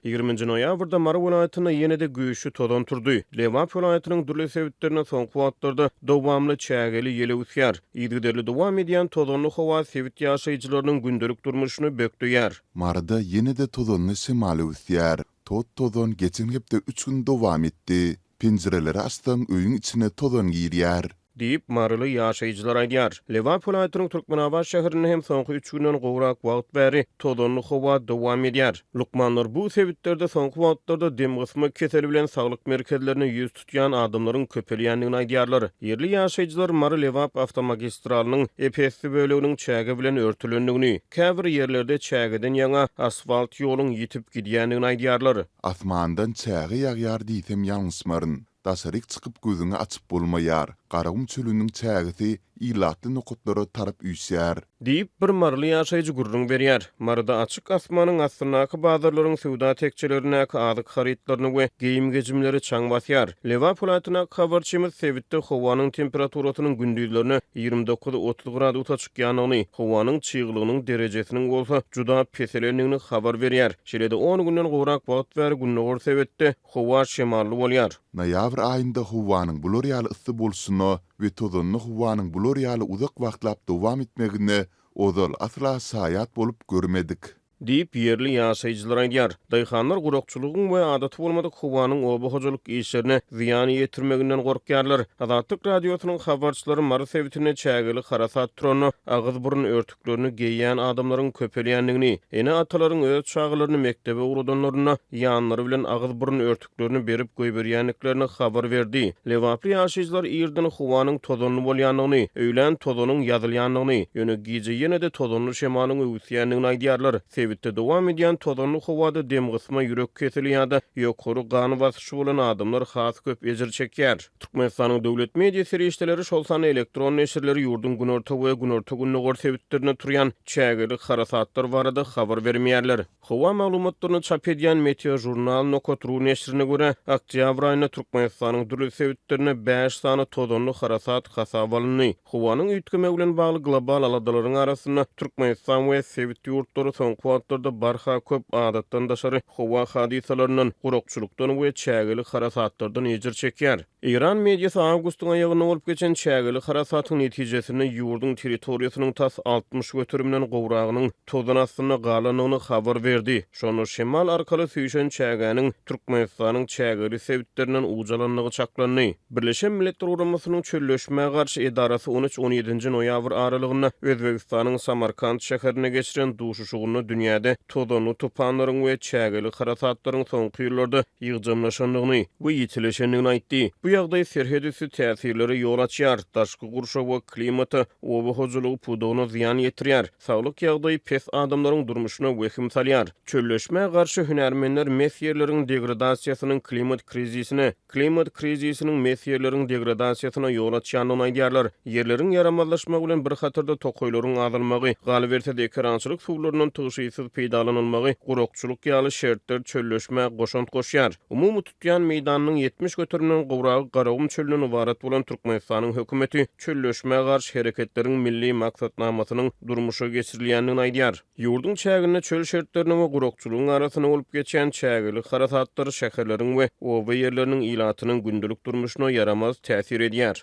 Ýigriminji noýabrda Mary welaýatynda ýene-de güýçli tozan turdy. Lebap welaýatynyň dürli sebitlerinde soňky wagtlarda dowamly çägeli ýel öwüsýär. Yzygiderli dowam edýän tozanly howa sebit ýaşaýjylarynyň gündelik durmuşyny bökdeýär. Maryda ýene-de tozanly şemal öwüsýär. Tot-tozan geçen hepde üç gün dowam etdi. Penjireleri açsaň, öýüň içine tozan girýär. Diýip, maryly ýaşaýjylar aýdýar. Lebap welaýatynyň Türkmenabat şäherinde hem soňky üç günden gowrak wagt bäri tozanly howa dowam edýär. Lukmanlar bu sebitlerde soňky wagtlarda demgysma keseli bilen saglyk merkezlerine ýüz tutýan adamlaryň köpelýändigini aýdýarlar. Ýerli ýaşaýjylar Mary-Lebap awtomagistralynyň ep-esli böleginiň çäge bilen örtülendigini, käbir ýerlerde çägeden ýaňa asfalt ýoluň ýitip gidýändigini aýdýarlar. Asmandan çäge ýagýar diýsem ýalňyşmaryn. Daşaryk çykyp gözüňi açyp bolmaýar. Garagum çölüniň çägesi ilatly nokatlara tarap üýşýär. Diýip, bir maryly ýaşaýjy gürrüň berýär. Maryda açyk asmanyň astyndaky bazarlaryň söwda tekjelerindäki azyk harytlaryny we geýim-gejimleri çaň basýar. Lebap welaýatyndaky habarçymyz sebitde howanyň temperaturasynyň gündizlerine 29, 30 gradusa çykýandygyny, howanyň çyglygynyň derejesiniň bolsa juda peselendigini habar berýär. Şeýle-de on günden gowrak wagt bäri gündogar sebitde Howa şemally bolýar. Noýabr aýynda howanyň bular ýaly yssy bolşuna we tozanly howanyň bular ýaly uzak wagtlap dowam etmegine ozal asla şaýat bolup görmedik. Diýip, ýerli ýaşaýjylar aýdýar. Daýhanlar gurakçylygyň we adaty bolmadyk howanyň oba hojalyk işlerine zyýan ýetirmeginden gorkýarlar. Azatlyk Radiosynyň habarçylary Mary sebitinde çägeli harasat turanda agyz-burun örtüklerini geýýän adamlaryň köpelýändigini, ene-atalaryň öz çagalaryny mekdebe ugradanlarynda ýanlary bilen agyz-burun örtüklerini berip goýberýändiklerini habar berdi. Lebaply ýaşaýjylar irden howanyň tozanly bolýandygyny, öýlän tozanyň ýazylýandygyny, ýöne gije ýene-de tozanly şemalyň öwüsýändigini aýdýarlar. Sebitde dowam edýän tozanly howada demgysma, ýürek keseli ýa-da ýokary gan basyşy bolan adamlar has köp ejir çekýär. Türkmenistanyň döwlet media serişdeleri, şol sanda elektron neşirleri ýurduň günorta we günorta-gündogar sebitlerinde turýan çägeli harasatlar barada habar bermeýärler. Howa maglumatlaryny çap edýän Meteožurnal nokat ru neşirine görä, oktýabr aýynda Türkmenistanyň dürli sebitlerinde bäş sany tozanly harasat hasaba alyndy. Howanyň üýtgemegi bilen bagly global aladalaryň arasynda Türkmenistan we sebit ýurtlary soňky wagtlarda barha köp adatdan daşary howa hadysalaryndan, gurakçylykdan we çägeli harasatlardan ejir çekýär. Eýran mediasy awgustyň aýagynda bolup geçen çägeli harasatyň netijesinde ýurduň territoriýasynyň tas 60 göterimden gowragynyň tozan astynda galandygyny habar berdi. Şonda şemal arkaly süýşen çägäniň Türkmenistanyň çägeli sebitlerinden uç alandygy çaklandy. Birleşen Milletler Guramasynyň Çölleşmä garşy edarasy on üç, on ýedinji noýabr aralygynda Özbegistanyň Samarkant şäherinde geçiren duşuşygynda dünýäde tozanly tupanlaryň we çägeli harasatlaryň soňky ýyllarda ýygjamlaşandygyny we ýitileşendigini aýtdy. Bu ýagdaý serhetüsti täsirlere ýol açýar, daşky gurşawa, klimata, oba hojalygy pudagyna zyýan ýetirýär, saglyk ýagdaýy pes adamlaryň durmuşyna wehim salýar. Çölleşmä garşy hünärmenler mes ýerleriň degradasiýasynyň klimat krizisine, Klimat krizisiniň mes ýerleriň degradasiýasyna ýol açýandygyny aýdýarlar. Ýerleriň ýaramazlaşmagy bilen bir hatarda tokaýlaryň azalmagy, galyberse-de ekerançylyk suwlaryndan tygşytsyz peýdalanylmagy, gurakçylyk ýaly şertler çölleşmä goşant goşýar. Umumy tutýan meýdanynyň 70 göterimden gowragy Garagum çölünden ybarat bolan Türkmenistanyň hökümeti çölleşmä garşy hereketleriň milli maksatnamasynyň durmuşa geçirilýändigini aýdýar. Ýurduň çäginde çöl şertleriniň we gurakçylygyň arasynda bolup geçýän çägeli harasatlar şäherleriň we oba ýerleriniň ilatynyň gündelik durmuşyna ýaramaz täsir edýär.